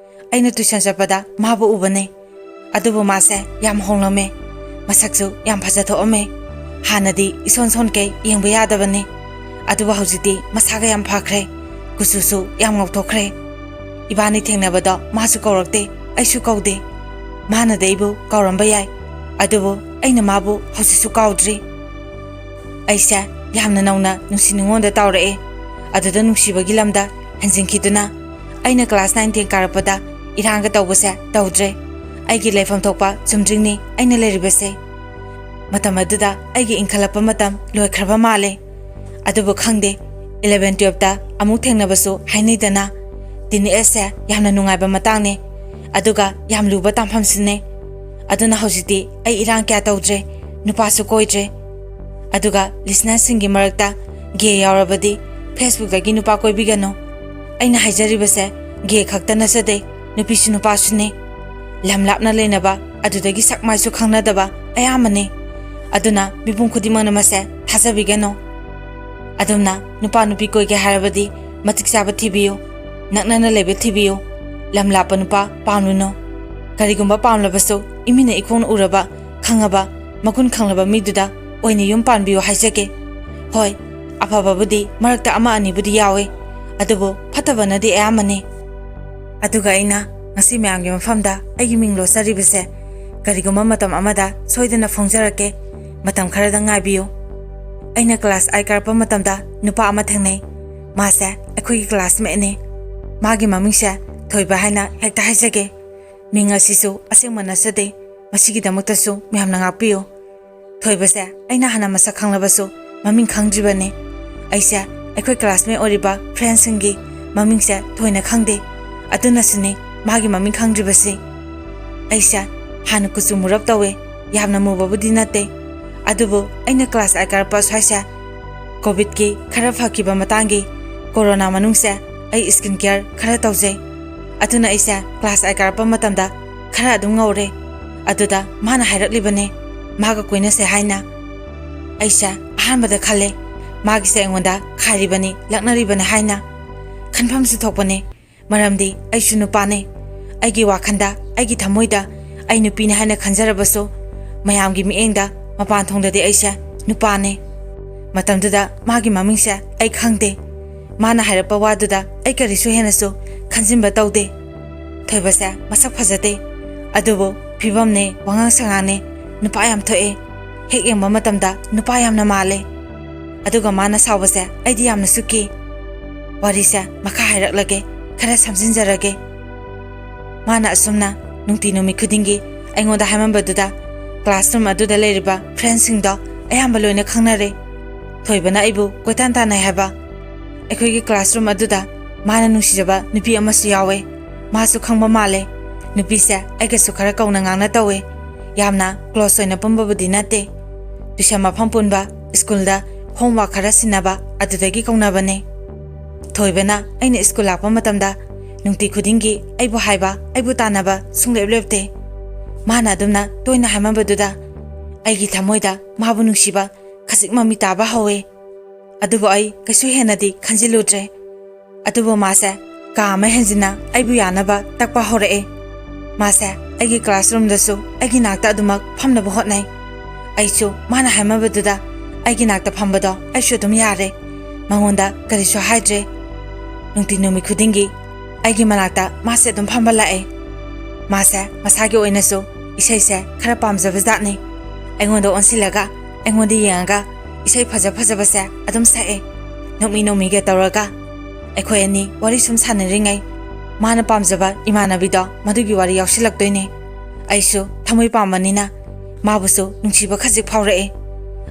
ꯑꯩꯅ ꯇꯨꯏꯁꯟ ꯆꯠꯄꯗ ꯃꯥꯕꯨ ꯎꯕꯅꯦ꯫ ꯑꯗꯨꯕꯨ ꯃꯥꯁꯦ ꯌꯥꯝ ꯍꯣꯡꯂꯝꯃꯦ꯫ ꯃꯁꯛꯁꯨ ꯌꯥꯝ ꯐꯖꯊꯣꯛꯑꯝꯃꯦ꯫ ꯍꯥꯟꯅꯗꯤ ꯏꯁꯣꯟ ꯁꯣꯟꯈꯩ ꯌꯦꯡꯕ ꯌꯥꯗꯕꯅꯤ꯫ ꯑꯗꯨꯕꯨ ꯍꯧꯖꯤꯛꯇꯤ ꯃꯁꯥꯒ ꯌꯥꯝ ꯐꯈ꯭ꯔꯦ꯫ ꯀꯨꯆꯨꯁꯨ ꯌꯥꯝ ꯉꯧꯊꯣꯛꯈ꯭ꯔꯦ꯫ ꯏꯕꯥꯅꯤ ꯊꯦꯡꯅꯕꯗꯣ ꯃꯥꯁꯨ ꯀꯧꯔꯛꯇꯦ, ꯑꯩꯁꯨ ꯀꯧꯗꯦ꯫ ꯃꯥꯅꯗꯤ ꯑꯩꯕꯨ ꯀꯧꯔꯝꯕ ꯌꯥꯏ, ꯑꯗꯨꯕꯨ ꯑꯩꯅ ꯃꯥꯕꯨ ꯍꯧꯖꯤꯛꯁꯨ ꯀꯥꯎꯗ꯭ꯔꯤ꯫ ꯑꯩꯁꯦ ꯌꯥꯝꯅ ꯅꯧꯅ ꯅꯨꯡꯁꯤ ꯅꯨꯡꯉꯣꯟꯗ ꯇꯥꯎꯔꯛꯑꯦ꯫ ꯑꯗꯨꯗ ꯅꯨꯡꯁꯤꯕꯒꯤ ꯂꯝꯗ ꯍꯦꯟꯖꯤꯟꯈꯤꯗꯨꯅ ꯑꯩꯅ ꯀ꯭ꯂꯥꯁ ꯅꯥꯏꯟ ꯇꯦꯟ ꯀꯥꯔꯛꯄꯗ ꯏꯔꯥꯡꯒ ꯇꯧꯕꯁꯦ ꯇꯧꯗ꯭ꯔꯦ꯫ ꯑꯩꯒꯤ ꯂꯩꯐꯝ ꯊꯣꯛꯄ ꯆꯨꯝꯗ꯭ꯔꯤꯡꯅꯤ ꯑꯩꯅ ꯂꯩꯔꯤꯕꯁꯦ꯫ ꯃꯇꯝ ꯑꯗꯨꯗ ꯑꯩꯒꯤ ꯏꯟꯈꯠꯂꯛꯄ ꯃꯇꯝ ꯂꯣꯏꯈ꯭ꯔꯕ ꯃꯥꯜꯂꯦ꯫ ꯑꯗꯨꯕꯨ ꯈꯪꯗꯦ, ꯏꯂꯚꯦꯟ ꯇꯨꯌꯦꯜꯞꯇ ꯑꯃꯨꯛ ꯊꯦꯡꯅꯕꯁꯨ ꯍꯥꯏꯅꯩꯗꯅ꯫ ꯇꯤꯟ ꯑꯦꯖꯁꯦ ꯌꯥꯝꯅ ꯅꯨꯡꯉꯥꯏꯕ ꯃꯇꯥꯡꯅꯦ, ꯑꯗꯨꯒ ꯌꯥꯝ ꯂꯨꯕ ꯇꯥꯡꯐꯝꯁꯨꯅꯦ꯫ ꯑꯗꯨꯅ ꯍꯧꯖꯤꯛꯇꯤ ꯑꯩ ꯏꯔꯥꯡ ꯀꯌꯥ ꯇꯧꯗ꯭ꯔꯦ, ꯅꯨꯄꯥꯁꯨ ꯀꯣꯏꯗ꯭ꯔꯦ꯫ ꯑꯗꯨꯒ ꯂꯤꯁꯅꯔꯁꯤꯡꯒꯤ ꯃꯔꯛꯇ ꯒꯦ ꯌꯥꯎꯔꯕꯗꯤ ꯐꯦꯁꯕꯨꯛꯇꯒꯤ ꯅꯨꯄꯥ ꯀꯣꯏꯕꯤꯒꯅꯨ꯫ ꯑꯩꯅ ꯍꯥꯏꯖꯔꯤꯕꯁꯦ ꯒꯦ ꯈꯛꯇ ꯅꯠꯆꯗꯦ, ꯅꯨꯄꯤꯁꯨ ꯅꯨꯄꯥꯁꯨꯅꯦ꯫ ꯂꯝ ꯂꯥꯞꯅ ꯂꯩꯅꯕ, ꯑꯗꯨꯗꯒꯤ ꯁꯛ ꯃꯥꯏꯁꯨ ꯈꯪꯅꯗꯕ ꯑꯌꯥꯝꯕꯅꯤ꯫ ꯑꯗꯨꯅ ꯃꯤꯄꯨꯝ ꯈꯨꯗꯤꯡꯃꯛꯅ ꯃꯁꯦ ꯊꯥꯖꯕꯤꯒꯅꯨ꯫ ꯑꯗꯨꯝꯅ ꯅꯨꯄꯥ ꯅꯨꯄꯤ ꯀꯣꯏꯒꯦ ꯍꯥꯏꯔꯕꯗꯤ ꯃꯇꯤꯛ ꯆꯥꯕ ꯊꯤꯕꯤꯌꯨ, ꯅꯛꯅꯅ ꯂꯩꯕ ꯊꯤꯕꯤꯌꯨ꯫ ꯂꯝ ꯂꯥꯞꯄ ꯅꯨꯄꯥ ꯄꯥꯝꯂꯨꯅꯨ꯫ ꯀꯔꯤꯒꯨꯝꯕ ꯄꯥꯝꯂꯕꯁꯨ ꯏꯃꯤꯠꯅ ꯏꯈꯣꯡꯅ ꯎꯔꯕ, ꯈꯪꯉꯕ, ꯃꯒꯨꯟ ꯈꯪꯂꯕ ꯃꯤꯗꯨꯗ ꯑꯣꯏꯅ ꯌꯨꯝ ꯄꯥꯟꯕꯤꯌꯨ ꯍꯥꯏꯖꯒꯦ꯫ ꯍꯣꯏ, ꯑꯐꯕꯕꯨꯗꯤ ꯃꯔꯛꯇ ꯑꯃ ꯑꯅꯤꯕꯨꯗꯤ ꯌꯥꯎꯏ, ꯑꯗꯨꯕꯨ ꯐꯠꯇꯕꯅꯗꯤ ꯑꯌꯥꯝꯕꯅꯤ꯫ ꯑꯗꯨꯒ ꯑꯩꯅ ꯉꯁꯤ ꯃꯌꯥꯝꯒꯤ ꯃꯐꯝꯗ ꯑꯩꯒꯤ ꯃꯤꯡ ꯂꯣꯠꯆꯔꯤꯕꯁꯦ ꯀꯔꯤꯒꯨꯝꯕ ꯃꯇꯝ ꯑꯃꯗ ꯁꯣꯏꯗꯅ ꯐꯣꯡꯖꯔꯛꯀꯦ꯫ ꯃꯇꯝ ꯈꯔꯗꯪ ꯉꯥꯏꯕꯤꯌꯨ꯫ ꯑꯩꯅ class eight ꯀꯥꯔꯛꯄ ꯃꯇꯝꯗ ꯅꯨꯄꯥ ꯑꯃ ꯊꯦꯡꯅꯩ꯫ ꯃꯥꯁꯦ ꯑꯩꯈꯣꯏꯒꯤ classmateꯅꯤ꯫ ꯃꯥꯒꯤ ꯃꯃꯤꯡꯁꯦ ꯊꯣꯏꯕ ꯍꯥꯏꯅ ꯍꯦꯛꯇ ꯍꯥꯏꯖꯒꯦ꯫ ꯃꯤꯡ ꯑꯁꯤꯁꯨ ꯑꯁꯦꯡꯕ ꯅꯠꯆꯗꯦ꯫ ꯃꯁꯤꯒꯤꯗꯃꯛꯇꯁꯨ ꯃꯌꯥꯝꯅ ꯉꯥꯛꯄꯤꯌꯨ꯫ ꯊꯣꯏꯕꯁꯦ ꯑꯩꯅ ꯍꯥꯟꯅ ꯃꯁꯛ ꯈꯪꯂꯕꯁꯨ ꯃꯃꯤꯡ ꯈꯪꯗ꯭ꯔꯤꯕꯅꯤ꯫ ꯑꯩꯁꯦ ꯑꯩꯈꯣꯏ classmate ꯑꯣꯏꯔꯤꯕ friendꯁꯤꯡꯒꯤ ꯃꯃꯤꯡꯁꯦ ꯊꯣꯏꯅ ꯈꯪꯗꯦ꯫ ꯑꯗꯨꯅꯁꯨꯅꯤ ꯃꯥꯒꯤ ꯃꯃꯤꯡ ꯈꯪꯗ꯭ꯔꯤꯕꯁꯤ꯫ ꯑꯩꯁꯦ ꯍꯥꯟꯅ ꯀꯨꯆꯨ ꯃꯨꯔꯞ ꯇꯧꯋꯦ, ꯌꯥꯝꯅ ꯃꯨꯕꯕꯨꯗꯤ ꯅꯠꯇꯦ꯫ ꯑꯗꯨꯕꯨ ꯑꯩꯅ class eight ꯀꯥꯔꯛꯄ ꯁ꯭ꯋꯥꯏꯁꯦ COVIDꯀꯤ ꯈꯔ ꯐꯈꯤꯕ ꯃꯇꯥꯡꯒꯤ corona ꯃꯅꯨꯡꯁꯦ ꯑꯩ skin care ꯈꯔ ꯇꯧꯖꯩ꯫ ꯑꯗꯨꯅ ꯑꯩꯁꯦ class eight ꯀꯥꯔꯛꯄ ꯃꯇꯝꯗ ꯈꯔ ꯑꯗꯨꯝ ꯉꯧꯔꯦ꯫ ꯑꯗꯨꯗ ꯃꯥꯅ ꯍꯥꯏꯔꯛꯂꯤꯕꯅꯦ, ꯃꯥꯒ ꯀꯣꯏꯅꯁꯦ ꯍꯥꯏꯅ꯫ ꯑꯩꯁꯦ ꯑꯍꯥꯟꯕꯗ ꯈꯜꯂꯦ, ꯃꯥꯒꯤꯁꯦ ꯑꯩꯉꯣꯟꯗ ꯈꯥꯏꯔꯤꯕꯅꯤ, ꯂꯛꯅꯔꯤꯕꯅꯤ ꯍꯥꯏꯅ꯫ ꯈꯟꯐꯝꯁꯨ ꯊꯣꯛꯄꯅꯦ, ꯃꯔꯝꯗꯤ ꯑꯩꯁꯨ ꯅꯨꯄꯥꯅꯦ꯫ ꯑꯩꯒꯤ ꯋꯥꯈꯜꯗ, ꯑꯩꯒꯤ ꯊꯃꯣꯏꯗ ꯑꯩ ꯅꯨꯄꯤꯅꯤ ꯍꯥꯏꯅ ꯈꯟꯖꯔꯕꯁꯨ, ꯃꯌꯥꯝꯒꯤ ꯃꯤꯠꯌꯦꯡꯗ ꯃꯄꯥꯟ ꯊꯣꯡꯗꯗꯤ ꯑꯩꯁꯦ ꯅꯨꯄꯥꯅꯦ꯫ ꯃꯇꯝꯗꯨꯗ ꯃꯥꯒꯤ ꯃꯃꯤꯡꯁꯦ ꯑꯩ ꯈꯪꯗꯦ꯫ ꯃꯥꯅ ꯍꯥꯏꯔꯛꯄ ꯋꯥꯗꯨꯗ ꯑꯩ ꯀꯔꯤꯁꯨ ꯍꯦꯟꯅꯁꯨ ꯈꯟꯖꯤꯟꯕ ꯇꯧꯗꯦ꯫ ꯊꯣꯏꯕꯁꯦ ꯃꯁꯛ ꯐꯖꯗꯦ, ꯑꯗꯨꯕꯨ ꯐꯤꯕꯝꯅꯦ, ꯋꯥꯉꯥꯡ ꯁꯉꯥꯡꯅꯦ, ꯅꯨꯄꯥ ꯌꯥꯝ ꯊꯣꯛꯑꯦ꯫ ꯍꯦꯛ ꯌꯦꯡꯕ ꯃꯇꯝꯗ ꯅꯨꯄꯥ ꯌꯥꯝꯅ ꯃꯥꯜꯂꯦ꯫ ꯑꯗꯨꯒ ꯃꯥꯅ ꯁꯥꯎꯕꯁꯦ ꯑꯩꯗꯤ ꯌꯥꯝꯅꯁꯨ ꯀꯤ꯫ ꯋꯥꯔꯤꯁꯦ ꯃꯈꯥ ꯍꯥꯏꯔꯛꯂꯒꯦ, ꯈꯔ ꯁꯝꯖꯤꯟꯖꯔꯒꯦ꯫ ꯃꯥꯅ ꯑꯁꯨꯝꯅ ꯅꯨꯡꯇꯤ ꯅꯨꯃꯤꯠ ꯈꯨꯗꯤꯡꯒꯤ ꯑꯩꯉꯣꯟꯗ ꯍꯥꯏꯃꯟꯕꯗꯨꯗ classroom ꯑꯗꯨꯗ ꯂꯩꯔꯤꯕ friendꯁꯤꯡꯗꯣ ꯑꯌꯥꯝꯕ ꯂꯣꯏꯅ ꯈꯪꯅꯔꯦ꯫ ꯊꯣꯏꯕꯅ ꯑꯩꯕꯨ ꯀꯣꯏꯇꯥꯟ ꯇꯥꯟꯅꯩ ꯍꯥꯏꯕ꯫ ꯑꯩꯈꯣꯏꯒꯤ classroom ꯑꯗꯨꯗ ꯃꯥꯅ ꯅꯨꯡꯁꯤꯖꯕ ꯅꯨꯄꯤ ꯑꯃꯁꯨ ꯌꯥꯎꯋꯦ꯫ ꯃꯥꯁꯨ ꯈꯪꯕ ꯃꯥꯜꯂꯦ꯫ ꯅꯨꯄꯤꯁꯦ ꯑꯩꯒꯁꯨ ꯈꯔ ꯀꯧꯅ ꯉꯥꯡꯅ ꯇꯧꯋꯦ꯫ ꯌꯥꯝꯅ close ꯑꯣꯏꯅ ꯄꯨꯟꯕꯕꯨꯗꯤ ꯅꯠꯇꯦ꯫ Tuition ꯃꯐꯝ ꯄꯨꯟꯕ, schoolꯗ homework ꯈꯔ ꯁꯤꯟꯅꯕ, ꯑꯗꯨꯗꯒꯤ ꯀꯧꯅꯕꯅꯦ꯫ ꯊꯣꯏꯕꯅ ꯑꯩꯅ school ꯂꯥꯛꯄ ꯃꯇꯝꯗ ꯅꯨꯡꯇꯤ ꯈꯨꯗꯤꯡꯒꯤ ꯑꯩꯕꯨ ꯍꯥꯏꯕ, ꯑꯩꯕꯨ ꯇꯥꯟꯅꯕ ꯁꯨꯡꯂꯦꯞ ꯂꯦꯞꯇꯦ꯫ ꯃꯥꯅ ꯑꯗꯨꯝꯅ ꯇꯣꯏꯅ ꯍꯥꯏꯃꯟꯕꯗꯨꯗ ꯑꯩꯒꯤ ꯊꯃꯣꯏꯗ ꯃꯥꯕꯨ ꯅꯨꯡꯁꯤꯕ ꯈꯖꯤꯛ ꯃꯃꯤ ꯇꯥꯕ ꯍꯧꯋꯦ꯫ ꯑꯗꯨꯕꯨ ꯑꯩ ꯀꯩꯁꯨ ꯍꯦꯟꯅꯗꯤ ꯈꯟꯖꯤꯜꯂꯨꯗ꯭ꯔꯦ꯫ ꯑꯗꯨꯕꯨ ꯃꯥꯁꯦ ꯀꯥ ꯑꯃ ꯍꯦꯟꯖꯤꯟꯅ ꯑꯩꯕꯨ ꯌꯥꯅꯕ ꯇꯛꯄ ꯍꯧꯔꯛꯑꯦ꯫ ꯃꯥꯁꯦ ꯑꯩꯒꯤ classroomꯗꯁꯨ ꯑꯩꯒꯤ ꯅꯥꯛꯇ ꯑꯗꯨꯃꯛ ꯐꯝꯅꯕ ꯍꯣꯠꯅꯩ꯫ ꯑꯩꯁꯨ ꯃꯥꯅ ꯍꯥꯏꯃꯟꯕꯗꯨꯗ ꯑꯩꯒꯤ ꯅꯥꯛꯇ ꯐꯝꯕꯗꯣ ꯑꯩꯁꯨ ꯑꯗꯨꯝ ꯌꯥꯔꯦ꯫ ꯃꯉꯣꯟꯗ ꯀꯔꯤꯁꯨ ꯍꯥꯏꯗ꯭ꯔꯦ꯫ ꯅꯨꯡꯇꯤ ꯅꯨꯃꯤꯠ ꯈꯨꯗꯤꯡꯒꯤ ꯑꯩꯒꯤ ꯃꯅꯥꯛꯇ ꯃꯥꯁꯦ ꯑꯗꯨꯝ ꯐꯝꯕ ꯂꯥꯛꯑꯦ꯫ ꯃꯥꯁꯦ ꯃꯁꯥꯒꯤ ꯑꯣꯏꯅꯁꯨ ꯏꯁꯩꯁꯦ ꯈꯔ ꯄꯥꯝꯖꯕ ꯖꯥꯠꯅꯤ꯫ ꯑꯩꯉꯣꯟꯗ ꯑꯣꯟꯁꯤꯜꯂꯒ, ꯑꯩꯉꯣꯟꯗ ꯌꯦꯡꯉꯒ ꯏꯁꯩ ꯐꯖ ꯐꯖꯕꯁꯦ ꯑꯗꯨꯝ ꯁꯛꯑꯦ, ꯅꯣꯛꯃꯤ ꯅꯣꯛꯃꯤꯒ ꯇꯧꯔꯒ꯫ ꯑꯩꯈꯣꯏ ꯑꯅꯤ ꯋꯥꯔꯤ ꯁꯨꯝ ꯁꯥꯟꯅꯔꯤꯉꯩ, ꯃꯥꯅ ꯄꯥꯝꯖꯕ ꯏꯃꯥꯟꯅꯕꯤꯗꯣ ꯃꯗꯨꯒꯤ ꯋꯥꯔꯤ ꯌꯥꯎꯁꯤꯜꯂꯛꯇꯣꯏꯅꯦ꯫ ꯑꯩꯁꯨ ꯊꯃꯣꯏ ꯄꯥꯝꯕꯅꯤꯅ ꯃꯥꯕꯨꯁꯨ ꯅꯨꯡꯁꯤꯕ ꯈꯖꯤꯛ ꯐꯥꯎꯔꯛꯑꯦ꯫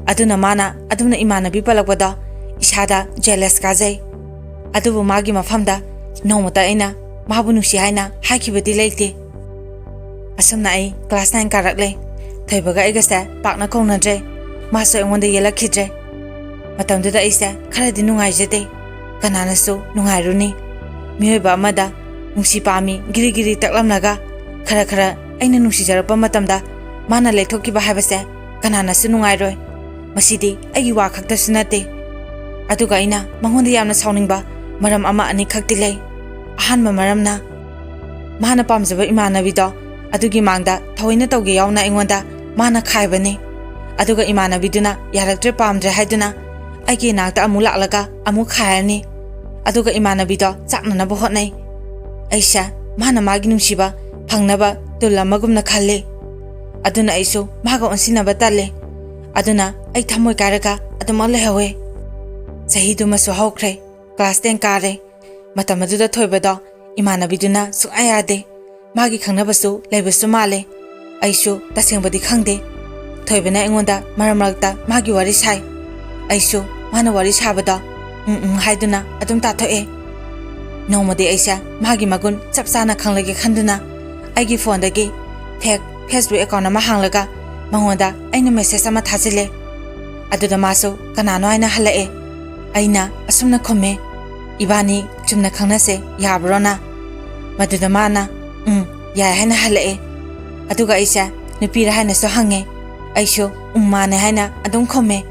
ꯑꯗꯨꯅ ꯃꯥꯅ ꯑꯗꯨꯝꯅ ꯏꯃꯥꯟꯅꯕꯤ ꯄꯜꯂꯛꯄꯗꯣ ꯏꯁꯥꯗ ꯖꯦꯂꯁ ꯀꯥꯖꯩ꯫ ꯑꯗꯨꯕꯨ ꯃꯥꯒꯤ ꯃꯐꯝꯗ ꯅꯣꯡꯃꯇ ꯑꯩꯅ ꯃꯥꯕꯨ ꯅꯨꯡꯁꯤ ꯍꯥꯏꯅ ꯍꯥꯏꯈꯤꯕꯗꯤ ꯂꯩꯇꯦ꯫ ꯑꯁꯨꯝꯅ ꯑꯩ ꯀ꯭ꯂꯥꯁ ꯅꯥꯏꯟ ꯀꯥꯔꯛꯂꯦ꯫ ꯊꯣꯏꯕꯒ ꯑꯩꯒꯁꯦ ꯄꯥꯛꯅ ꯀꯧꯅꯗ꯭ꯔꯦ꯫ ꯃꯥꯁꯨ ꯑꯩꯉꯣꯟꯗ ꯌꯦꯜꯂꯛꯈꯤꯗ꯭ꯔꯦ꯫ ꯃꯇꯝꯗꯨꯗ ꯑꯩꯁꯦ ꯈꯔꯗꯤ ꯅꯨꯡꯉꯥꯏꯖꯗꯦ꯫ ꯀꯅꯥꯅꯁꯨ ꯅꯨꯡꯉꯥꯏꯔꯨꯅꯤ? ꯃꯤꯑꯣꯏꯕ ꯑꯃꯗ ꯅꯨꯡꯁꯤ ꯄꯥꯝꯃꯤ ꯒꯤꯔꯤ ꯒꯤꯔꯤ ꯇꯛꯂꯝꯂꯒ ꯈꯔ ꯈꯔ ꯑꯩꯅ ꯅꯨꯡꯁꯤꯖꯔꯛꯄ ꯃꯇꯝꯗ ꯃꯥꯅ ꯂꯩꯊꯣꯛꯈꯤꯕ ꯍꯥꯏꯕꯁꯦ ꯀꯅꯥꯅꯁꯨ ꯅꯨꯡꯉꯥꯏꯔꯣꯏ꯫ ꯃꯁꯤꯗꯤ ꯑꯩꯒꯤ ꯋꯥ ꯈꯛꯇꯁꯨ ꯅꯠꯇꯦ꯫ ꯑꯗꯨꯒ ꯑꯩꯅ ꯃꯉꯣꯟꯗ ꯌꯥꯝꯅ ꯁꯥꯎꯅꯤꯡꯕ ꯃꯔꯝ ꯑꯃ ꯑꯅꯤꯈꯛꯇꯤ ꯂꯩ꯫ ꯑꯍꯥꯟꯕ ꯃꯔꯝꯅ, ꯃꯥꯅ ꯄꯥꯝꯖꯕ ꯏꯃꯥꯟꯅꯕꯤꯗꯣ ꯑꯗꯨꯒꯤ ꯃꯥꯡꯗ ꯊꯑꯣꯏꯅ ꯇꯧꯒꯦ ꯌꯥꯎꯅ ꯑꯩꯉꯣꯟꯗ ꯃꯥꯅ ꯈꯥꯏꯕꯅꯤ꯫ ꯑꯗꯨꯒ ꯏꯃꯥꯟꯅꯕꯤꯗꯨꯅ ꯌꯥꯔꯛꯇ꯭ꯔꯦ, ꯄꯥꯝꯗ꯭ꯔꯦ ꯍꯥꯏꯗꯨꯅ ꯑꯩꯒꯤ ꯏꯅꯥꯛꯇ ꯑꯃꯨꯛ ꯂꯥꯛꯂꯒ ꯑꯃꯨꯛ ꯈꯥꯏꯔꯅꯤ꯫ ꯑꯗꯨꯒ ꯏꯃꯥꯟꯅꯕꯤꯗꯣ ꯆꯥꯛꯅꯅꯕ ꯍꯣꯠꯅꯩ꯫ ꯑꯩꯁꯦ ꯃꯥꯅ ꯃꯥꯒꯤ ꯅꯨꯡꯁꯤꯕ ꯐꯪꯅꯕ ꯇꯨꯜ ꯑꯃꯒꯨꯝꯅ ꯈꯜꯂꯤ꯫ ꯑꯗꯨꯅ ꯑꯩꯁꯨ ꯃꯥꯒ ꯑꯣꯟꯁꯤꯟꯅꯕ ꯇꯜꯂꯤ꯫ ꯑꯗꯨꯅ ꯑꯩ ꯊꯃꯣꯏ ꯀꯥꯏꯔꯒ ꯑꯗꯨꯃꯛ ꯂꯩꯍꯧꯋꯦ꯫ ꯆꯍꯤꯗꯨꯃꯁꯨ ꯍꯧꯈ꯭ꯔꯦ꯫ ꯀ꯭ꯂꯥꯁ ꯇꯦꯟ ꯀꯥꯔꯦ꯫ ꯃꯇꯝ ꯑꯗꯨꯗ ꯊꯣꯏꯕꯗꯣ ꯏꯃꯥꯟꯅꯕꯤꯗꯨꯅ ꯁꯨꯡꯌꯥ ꯌꯥꯗꯦ꯫ ꯃꯥꯒꯤ ꯈꯪꯅꯕꯁꯨ ꯂꯩꯕꯁꯨ ꯃꯥꯜꯂꯦ꯫ ꯑꯩꯁꯨ ꯇꯁꯦꯡꯕꯗꯤ ꯈꯪꯗꯦ꯫ ꯊꯣꯏꯕꯅ ꯑꯩꯉꯣꯟꯗ ꯃꯔꯛ ꯃꯔꯛꯇ ꯃꯥꯒꯤ ꯋꯥꯔꯤ ꯁꯥꯏ꯫ ꯑꯩꯁꯨ ꯃꯥꯅ ꯋꯥꯔꯤ ꯁꯥꯕꯗꯣ ꯎꯝ ꯎꯝ ꯍꯥꯏꯗꯨꯅ ꯑꯗꯨꯝ ꯇꯥꯊꯣꯛꯑꯦ꯫ ꯅꯣꯡꯃꯗꯤ ꯑꯩꯁꯦ ꯃꯥꯒꯤ ꯃꯒꯨꯟ ꯆꯞ ꯆꯥꯅ ꯈꯪꯂꯒꯦ ꯈꯟꯗꯨꯅ ꯑꯩꯒꯤ ꯐꯣꯟꯗꯒꯤ ꯐꯦꯛ ꯐꯦꯁꯕꯨꯛ ꯑꯦꯀꯥꯎꯟ ꯑꯃ ꯍꯥꯡꯂꯒ ꯃꯉꯣꯟꯗ ꯑꯩꯅ ꯃꯦꯁꯦꯖ ꯑꯃ ꯊꯥꯖꯤꯜꯂꯦ꯫ ꯑꯗꯨꯗ ꯃꯥꯁꯨ ꯀꯅꯥꯅꯣ ꯍꯥꯏꯅ ꯍꯜꯂꯛꯑꯦ꯫ ꯑꯩꯅ ꯑꯁꯨꯝꯅ ꯈꯨꯝꯃꯦ, "ꯏꯕꯥꯅꯤ ꯆꯨꯝꯅ ꯈꯪꯅꯁꯦ, ꯌꯥꯕ꯭ꯔꯣꯅ?" ꯃꯗꯨꯗ ꯃꯥꯅ, "ꯎꯝ, ꯌꯥꯏ" ꯍꯥꯏꯅ ꯍꯜꯂꯛꯑꯦ꯫ ꯑꯗꯨꯒ ꯑꯩꯁꯦ ꯅꯨꯄꯤꯔ ꯍꯥꯏꯅꯁꯨ ꯍꯪꯉꯦ꯫ ꯑꯩꯁꯨ "ꯎꯝ, ꯃꯥꯅꯦ" ꯍꯥꯏꯅ ꯑꯗꯨꯝ ꯈꯨꯝꯃꯦ꯫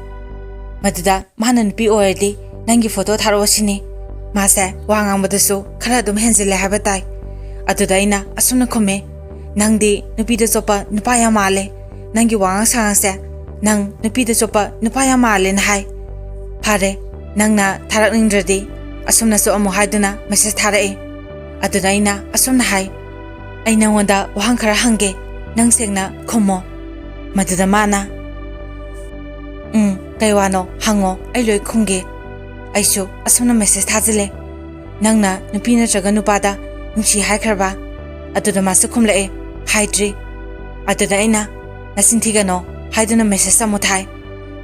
ꯃꯗꯨꯗ ꯃꯥꯅ, "ꯅꯨꯄꯤ ꯑꯣꯏꯔꯗꯤ ꯅꯪꯒꯤ ꯐꯣꯇꯣ ꯊꯥꯔꯛꯑꯣ" ꯁꯤꯅꯤ꯫ ꯃꯥꯁꯦ ꯋꯥ ꯉꯥꯡꯕꯗꯁꯨ ꯈꯔ ꯑꯗꯨꯝ ꯍꯦꯟꯖꯤꯜꯂꯦ ꯍꯥꯏꯕ ꯇꯥꯏ꯫ ꯑꯗꯨꯗ ꯑꯩꯅ ꯑꯁꯨꯝꯅ ꯈꯨꯝꯃꯦ, "ꯅꯪꯗꯤ ꯅꯨꯄꯤꯗ ꯆꯣꯞꯄ ꯅꯨꯄꯥ ꯌꯥꯝ ꯃꯥꯜꯂꯦ꯫ ꯅꯪꯒꯤ ꯋꯥꯉꯥꯡ ꯁꯉꯥꯡꯁꯦ ꯅꯪ ꯅꯨꯄꯤꯗ ꯆꯣꯞꯄ ꯅꯨꯄꯥ ꯌꯥꯝ ꯃꯥꯜꯂꯦꯅ" ꯍꯥꯏ꯫ "ꯐꯔꯦ, ꯅꯪꯅ ꯊꯥꯔꯛꯅꯤꯡꯗ꯭ꯔꯗꯤ" ꯑꯁꯨꯝꯅꯁꯨ ꯑꯃꯨꯛ ꯍꯥꯏꯗꯨꯅ ꯃꯦꯁꯦꯖ ꯊꯥꯔꯛꯑꯦ꯫ ꯑꯗꯨꯗ ꯑꯩꯅ ꯑꯁꯨꯝꯅ ꯍꯥꯏ, "ꯑꯩ ꯅꯉꯣꯟꯗ ꯋꯥꯍꯪ ꯈꯔ ꯍꯪꯒꯦ, ꯅꯪ ꯁꯦꯡꯅ ꯈꯨꯝꯃꯣ꯫ ꯃꯗꯨꯗ ꯃꯥꯅ, "ꯎꯝ, ꯀꯩ ꯋꯥꯅꯣ ꯍꯪꯉꯣ, ꯑꯩ ꯂꯣꯏ ꯈꯨꯝꯒꯦ꯫ ꯑꯩꯁꯨ ꯑꯁꯨꯝꯅ ꯃꯦꯁꯦꯖ ꯊꯥꯖꯤꯜꯂꯦ, ꯅꯪꯅ ꯅꯨꯄꯤ ꯅꯠꯇ꯭ꯔꯒ ꯅꯨꯄꯥꯗ ꯅꯨꯡꯁꯤ ꯍꯥꯏꯈ꯭ꯔꯕ?" ꯑꯗꯨꯗ ꯃꯥꯁꯨ ꯈꯨꯝꯂꯛꯑꯦ, "ꯍꯥꯏꯗ꯭ꯔꯤ꯫" ꯑꯗꯨꯗ ꯑꯩꯅ, "ꯅꯆꯤꯟ ꯊꯤꯒꯅꯣ" ꯍꯥꯏꯗꯨꯅ ꯃꯦꯁꯦꯖ ꯑꯃꯨꯛ ꯊꯥꯏ꯫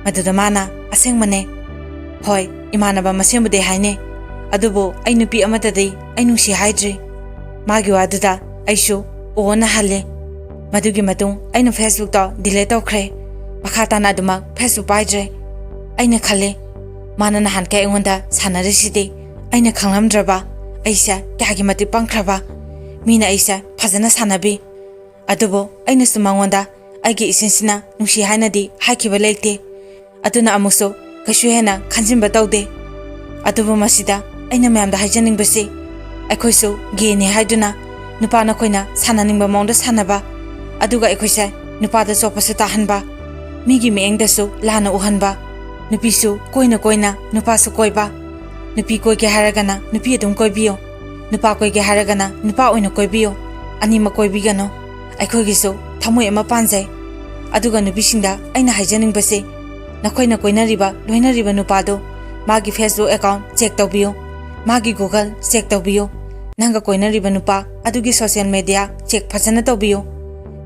ꯃꯗꯨꯗ ꯃꯥꯅ, "ꯑꯁꯦꯡꯕꯅꯦ꯫ ꯍꯣꯏ, ꯏꯃꯥꯟꯅꯕ ꯃꯁꯦꯟꯕꯨꯗꯤ ꯍꯥꯏꯅꯩ, ꯑꯗꯨꯕꯨ ꯑꯩ ꯅꯨꯄꯤ ꯑꯃꯠꯇꯗꯤ ꯑꯩ ꯅꯨꯡꯁꯤ ꯍꯥꯏꯗ꯭ꯔꯤ꯫" ꯃꯥꯒꯤ ꯋꯥꯗꯨꯗ ꯑꯩꯁꯨ ꯑꯣꯅ ꯍꯜꯂꯦ꯫ ꯃꯗꯨꯒꯤ ꯃꯇꯨꯡ ꯑꯩꯅ Facebookꯇꯣ delete ꯇꯧꯈ꯭ꯔꯦ꯫ ꯃꯈꯥ ꯇꯥꯅ ꯑꯗꯨꯃꯛ Facebook ꯄꯥꯏꯗ꯭ꯔꯦ꯫ ꯑꯩꯅ ꯈꯜꯂꯦ, ꯃꯥꯅ ꯅꯍꯥꯟꯈꯩ ꯑꯩꯉꯣꯟꯗ ꯁꯥꯟꯅꯔꯤꯁꯤꯗꯤ ꯑꯩꯅ ꯈꯪꯂꯝꯗ꯭ꯔꯕ? ꯑꯩꯁꯦ ꯀꯌꯥꯒꯤ ꯃꯇꯤꯛ ꯄꯪꯈ꯭ꯔꯕ? ꯃꯤꯅ ꯑꯩꯁꯦ ꯐꯖꯅ ꯁꯥꯟꯅꯕꯤ꯫ ꯑꯗꯨꯕꯨ ꯑꯩꯅꯁꯨ ꯃꯉꯣꯟꯗ ꯑꯩꯒꯤ ꯏꯆꯤꯟꯁꯤꯅ ꯅꯨꯡꯁꯤ ꯍꯥꯏꯅꯗꯤ ꯍꯥꯏꯈꯤꯕ ꯂꯩꯇꯦ꯫ ꯑꯗꯨꯅ ꯑꯃꯨꯛꯁꯨ ꯀꯩꯁꯨ ꯍꯦꯟꯅ ꯈꯟꯖꯤꯟꯕ ꯇꯧꯗꯦ꯫ ꯑꯗꯨꯕꯨ ꯃꯁꯤꯗ ꯑꯩꯅ ꯃꯌꯥꯝꯗ ꯍꯥꯏꯖꯅꯤꯡꯕꯁꯤ, ꯑꯩꯈꯣꯏꯁꯨ gayꯅꯤ ꯍꯥꯏꯗꯨꯅ ꯅꯨꯄꯥ ꯅꯈꯣꯏꯅ ꯁꯥꯟꯅꯅꯤꯡꯕ ꯃꯑꯣꯡꯗ ꯁꯥꯟꯅꯕ, ꯑꯗꯨꯒ ꯑꯩꯈꯣꯏꯁꯦ ꯅꯨꯄꯥꯗ ꯆꯣꯞꯄꯁꯨ ꯇꯥꯍꯟꯕ, ꯃꯤꯒꯤ ꯃꯤꯠꯌꯦꯡꯗꯁꯨ ꯂꯥꯟꯅ ꯎꯍꯟꯕ, ꯅꯨꯄꯤꯁꯨ ꯀꯣꯏꯅ ꯀꯣꯏꯅ ꯅꯨꯄꯥꯁꯨ ꯀꯣꯏꯕ, ꯅꯨꯄꯤ ꯀꯣꯏꯒꯦ ꯍꯥꯏꯔꯒꯅ ꯅꯨꯄꯤ ꯑꯗꯨꯝ ꯀꯣꯏꯕꯤꯌꯨ, ꯅꯨꯄꯥ ꯀꯣꯏꯒꯦ ꯍꯥꯏꯔꯒꯅ ꯅꯨꯄꯥ ꯑꯣꯏꯅ ꯀꯣꯏꯕꯤꯌꯨ, ꯑꯅꯤꯃꯛ ꯀꯣꯏꯕꯤꯒꯅꯨ꯫ ꯑꯩꯈꯣꯏꯒꯤꯁꯨ ꯊꯃꯣꯏ ꯑꯃ ꯄꯥꯟꯖꯩ꯫ ꯑꯗꯨꯒ ꯅꯨꯄꯤꯁꯤꯡꯗ ꯑꯩꯅ ꯍꯥꯏꯖꯅꯤꯡꯕꯁꯤ, ꯅꯈꯣꯏꯅ ꯀꯣꯏꯅꯔꯤꯕ, ꯂꯣꯏꯅꯔꯤꯕ ꯅꯨꯄꯥꯗꯨ, ꯃꯥꯒꯤ Facebook account check ꯇꯧꯕꯤꯌꯨ, ꯃꯥꯒꯤ Google check ꯇꯧꯕꯤꯌꯨ, ꯅꯪꯒ ꯀꯣꯏꯅꯔꯤꯕ ꯅꯨꯄꯥ ꯑꯗꯨꯒꯤ social media check ꯐꯖꯅ ꯇꯧꯕꯤꯌꯨ꯫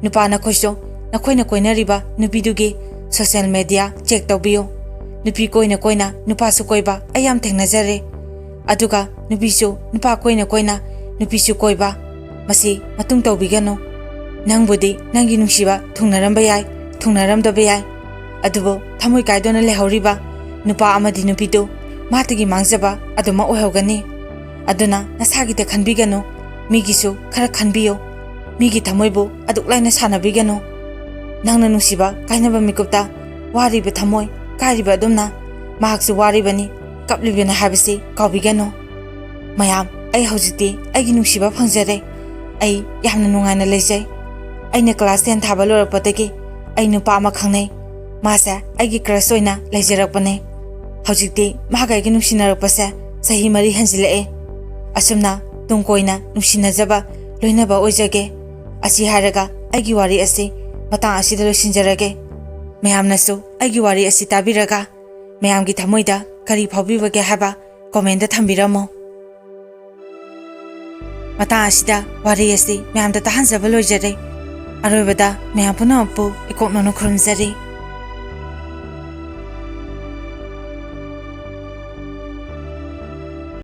ꯅꯨꯄꯥ ꯅꯈꯣꯏꯁꯨ ꯅꯈꯣꯏꯅ ꯀꯣꯏꯅꯔꯤꯕ ꯅꯨꯄꯤꯗꯨꯒꯤ social media check ꯇꯧꯕꯤꯌꯨ꯫ ꯅꯨꯄꯤ ꯀꯣꯏꯅ ꯀꯣꯏꯅ ꯅꯨꯄꯥꯁꯨ ꯀꯣꯏꯕ ꯑꯩ ꯌꯥꯝ ꯊꯦꯡꯅꯖꯔꯦ꯫ ꯑꯗꯨꯒ ꯅꯨꯄꯤꯁꯨ ꯅꯨꯄꯥ ꯀꯣꯏꯅ ꯀꯣꯏꯅ ꯅꯨꯄꯤꯁꯨ ꯀꯣꯏꯕ, ꯃꯁꯤ ꯃꯇꯨꯡ ꯇꯧꯕꯤꯒꯅꯨ꯫ ꯅꯪꯕꯨꯗꯤ ꯅꯪꯒꯤ ꯅꯨꯡꯁꯤꯕ ꯊꯨꯡꯅꯔꯝꯕ ꯌꯥꯏ, ꯊꯨꯡꯅꯔꯝꯗꯕ ꯌꯥꯏ, ꯑꯗꯨꯕꯨ ꯊꯃꯣꯏ ꯀꯥꯏꯗꯨꯅ ꯂꯩꯍꯧꯔꯤꯕ ꯅꯨꯄꯥ ꯑꯃꯗꯤ ꯅꯨꯄꯤꯗꯨ ꯃꯥꯇꯒꯤ ꯃꯥꯡꯖꯕ ꯑꯗꯨꯃꯛ ꯑꯣꯏꯍꯧꯒꯅꯤ꯫ ꯑꯗꯨꯅ ꯅꯁꯥꯒꯤꯗ ꯈꯟꯕꯤꯒꯅꯨ, ꯃꯤꯒꯤꯁꯨ ꯈꯔ ꯈꯟꯕꯤꯌꯨ꯫ ꯃꯤꯒꯤ ꯊꯃꯣꯏꯕꯨ ꯑꯗꯨꯛ ꯂꯥꯏꯅ ꯁꯥꯟꯅꯕꯤꯒꯅꯨ꯫ ꯅꯪꯅ ꯅꯨꯡꯁꯤꯕ ꯀꯥꯏꯅꯕ ꯃꯤꯀꯨꯞꯇ ꯋꯥꯔꯤꯕ ꯊꯃꯣꯏ ꯀꯥꯏꯔꯤꯕ ꯑꯗꯨꯝꯅ ꯃꯍꯥꯛꯁꯨ ꯋꯥꯔꯤꯕꯅꯤ, ꯀꯞꯂꯤꯕꯅꯤ ꯍꯥꯏꯕꯁꯤ ꯀꯥꯎꯕꯤꯒꯅꯨ꯫ ꯃꯌꯥꯝ, ꯑꯩ ꯍꯧꯖꯤꯛꯇꯤ ꯑꯩꯒꯤ ꯅꯨꯡꯁꯤꯕ ꯐꯪꯖꯔꯦ꯫ ꯑꯩ ꯌꯥꯝꯅ ꯅꯨꯡꯉꯥꯏꯅ ꯂꯩꯖꯩ꯫ ꯑꯩꯅ class ten ꯊꯥꯕ ꯂꯣꯏꯔꯛꯄꯗꯒꯤ ꯑꯩ ꯅꯨꯄꯥ ꯑꯃ ꯈꯪꯅꯩ꯫ ꯃꯥꯁꯦ ꯑꯩꯒꯤ crush ꯑꯣꯏꯅ ꯂꯩꯖꯔꯛꯄꯅꯦ꯫ ꯍꯧꯖꯤꯛꯇꯤ ꯃꯥꯒ ꯑꯩꯒ ꯅꯨꯡꯁꯤꯅꯔꯛꯄꯁꯦ ꯆꯍꯤ ꯃꯔꯤ ꯍꯦꯟꯖꯤꯜꯂꯛꯑꯦ꯫ ꯑꯁꯨꯝꯅ ꯇꯨꯡ ꯀꯣꯏꯅ ꯅꯨꯡꯁꯤꯅꯖꯕ ꯂꯣꯏꯅꯕ ꯑꯣꯏꯖꯒꯦ꯫ ꯑꯁꯤ ꯍꯥꯏꯔꯒ ꯑꯩꯒꯤ ꯋꯥꯔꯤ ꯑꯁꯤ ꯃꯇꯥꯡ ꯑꯁꯤꯗ ꯂꯣꯏꯁꯤꯟꯖꯔꯒꯦ꯫ ꯃꯌꯥꯝꯅꯁꯨ ꯑꯩꯒꯤ ꯋꯥꯔꯤ ꯑꯁꯤ ꯇꯥꯕꯤꯔꯒ ꯃꯌꯥꯝꯒꯤ ꯊꯃꯣꯏꯗ ꯀꯔꯤ ꯐꯥꯎꯕꯤꯕꯒꯦ ꯍꯥꯏꯕ comment ꯊꯝꯕꯤꯔꯝꯃꯨ꯫ ꯃꯇꯥꯡ ꯑꯁꯤꯗ ꯋꯥꯔꯤ ꯑꯁꯤ ꯃꯌꯥꯝꯗ ꯇꯥꯍꯟꯖꯕ ꯂꯣꯏꯖꯔꯦ꯫ ꯑꯔꯣꯏꯕꯗ ꯃꯌꯥꯝ ꯄꯨꯝꯅꯃꯛꯄꯨ ꯏꯀꯣꯛꯅꯅ ꯈꯨꯔꯨꯝꯖꯔꯤ꯫